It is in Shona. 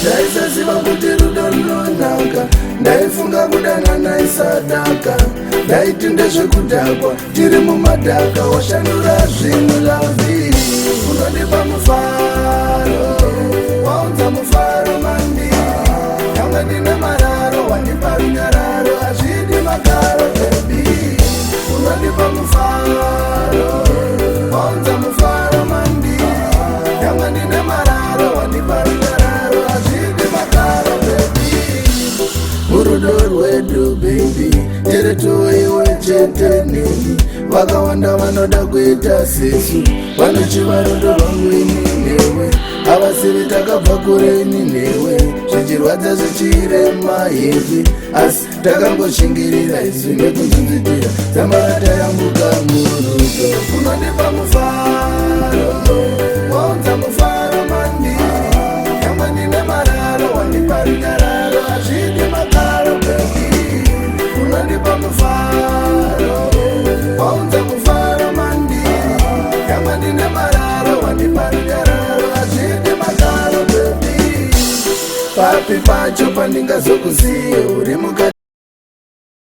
Ndaisaziva kuti rudo runonaka. Ndaifunga kudanana isadaka. Ndaiti ndezvekudhakwa, tiri mumadhaka. Washandura zvinhu, lovey. Unondipa mufaro, waunza mufaro mandiri. Nyangwe ndine mararo, wandipa runyararo. Hazvidi makaro, baby. Unondipa mufaro, waunza mufaro mandiri. Nyangwe ndine mararo, wandipa runyararo. Hazvidi makaro, baby. Murudo rwedu, baby, tiri tuiwe chete neni. Vakawanda vanoda kuita sesu, vanochiva rudo rwangu ini newe. Havasivi takabva kure ini newe, zvichirwadza, zvichirema hevi, asi takangoshingirira isu nekunzunzitira dzamara tayambuka murudo. Unondipa mufaro, waunza mufaro mandiri. Nyangwe ndine mararo, wandipa runyararo. Hazvidi makaro, baby. Unondipa mufaro, waunza mufaro mandiri. Nyangwe ndine mararo, wandipa runyararo. Hazvidi makaro, baby. Papi pacho pandingazokuziye uri mukati.